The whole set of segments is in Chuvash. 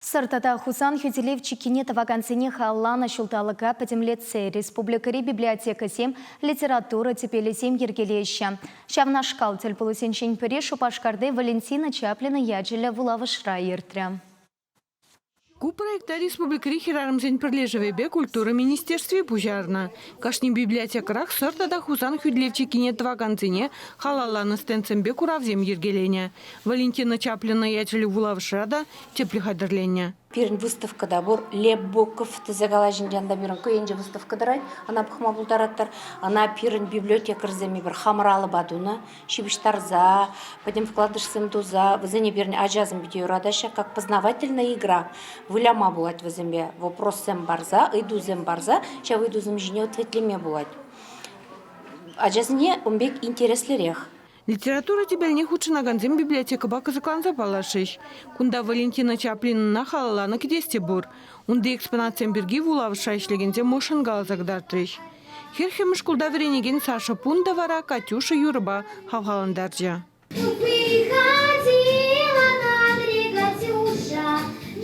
Сӑр тата Хусан хӳтӗлев чиккине тӑвакансене халалланӑ ҫулталӑка пӗтӗмлетсе республикӑри библиотекӑсем литература тӗпелӗсем йӗркелеҫҫӗ. Ҫавнашкал тӗлпулусенчен пӗри Шупашкарти Валентина Чаплина ячӗллӗ вулавӑшра иртрӗ. Ку проекта республикӑри хӗрарӑмсен пӗрлешӗвӗпе культура министерстви пуҫарнӑ. Кашни библиотекӑрах Сӑр тата Хусан хӳтӗлев чиккине тӑвакансене халалланӑ стендсемпе куравсем йӗркеленӗ. Валентина Чаплина ячӗллӗ вулавӑшра та тӗплӗ хатӗрленнӗ. Пирӗн выставка та пур. Лепбуков тесе калаҫӑнчан та пирӗн ку енче выставка тӑрать. Ӑна пӑхма пултаратӑр. Ӑна пирӗн библиотекарьсем эпир хамӑр алӑпа тунӑ. Ҫыпӑҫтарса, пӗтӗм вкладышсем туса. Вӗсене пирӗн ачасем питӗ юратаҫҫӗ. Как познавательная игра. Выляма пулать вӗсемпе. Вопроссем парса, ыйтусем парса ҫав ыйтусем ҫине ответлеме пулать. Ачасене ун пек интереслӗрех. Литература тӗпелне хутшӑнакансем библиотекӑпа кӑсӑкланса паллашрӗҫ. Кунта Валентина Чаплинӑна халалланӑ кӗтес те пур. Унти экспонатсем пирки вулавӑшра ӗҫлекенсем ӑшшӑн каласа кӑтартрӗҫ. Хӗрхӗмӗш шкулта вӗренекен Саша Пунта вара «Катюша» юрӑпа хавхалантарчӗ. Выходила на берег Катюша,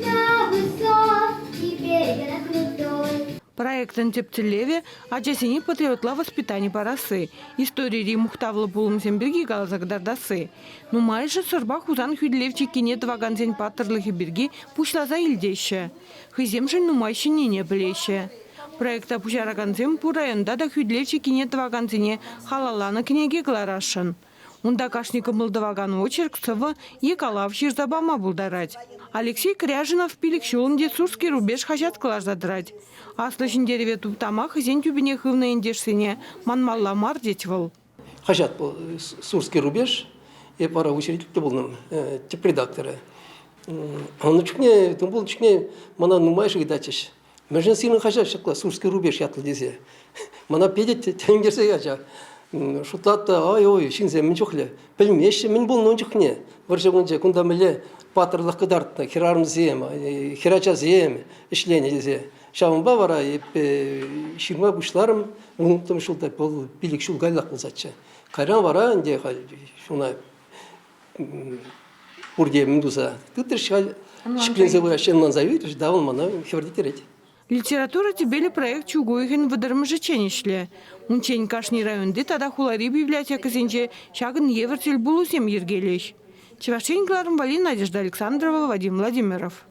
на высокий берег, на крутой. Проектӑн тӗп тӗллевӗ – ачасене патриотла воспитани парасси, историри мухтавлӑ пулӑмсем пирки каласа кӑтартасси. Нумайӑшӗ Сӑрпа Хусан хӳтӗлев чиккине тӑвакансен паттӑрлӑхӗ пирки пуҫласа илтеҫҫӗ. Хӑйсемшӗн нумай ҫӗннине пӗлеҫҫӗ. Проекта пуҫаракансем пур районта та хӳтӗлев чиккине тӑвакансене халалланӑ кӗнеке кӑларасшӑн. Унта кашни кӑмӑл тӑвакан очерк, сӑвӑ е калав ҫырса пама пултарать. Алексей Кряжинов пилӗк ҫул ӗнтӗ «Сурский рубеж» хаҫат кӑларса тӑрать. Аслӑ Ҫӗнтерӗве туптама хӑйсен тӳпине хывнӑ ентешсене манмалла мар тет вӑл. Хаҫат вӑл «Сурский рубеж». Эп вара учредитель те пулнӑ, тӗп редакторӗ. Ун чухне, пулнӑ чухне мана нумайӑшӗ ыйтатчӗҫ. Мӗншӗн сирӗн хаҫат ҫапла «Сурский рубеж» ятлӑ тесе? Мана питӗ тӗлӗнтерсе ячӗ. Шутлат та, ай-ой, ҫынсем мӗн чухлӗ пӗлмеҫҫӗ, мӗн пулнӑ ун чухне. Вӑрҫӑ кунче кунта мӗнле паттӑрлӑх кӑтартнӑ хӗрарӑмсем, хӗрачасем ӗҫленӗ тесе. Ҫавӑнпа вара эп ҫырма пуҫларӑм. Вунтӑм ҫулта вӑл 5 ҫул каяллах пулсаччӗ. Кайран вара ӗнтӗ халь ҫуна пурте мӗн туса тытрӗҫ халь ҫӗкленсе пыраҫҫӗ, ӑнланса илчӗҫ, да, вӑл мана хӗпӗртеттерет. Литература тӗпелӗ проект чӳк уйӑхӗн вӑтӑрмӗшӗччен ӗҫлӗ. Унччен кашни районти тата хулари библиотекӑсенче ҫакӑн евӗр тӗлпулусем йӗркелӗҫ. Чӑваш Ен кӑларӑм валли Надежда Александрова, Вадим Владимиров.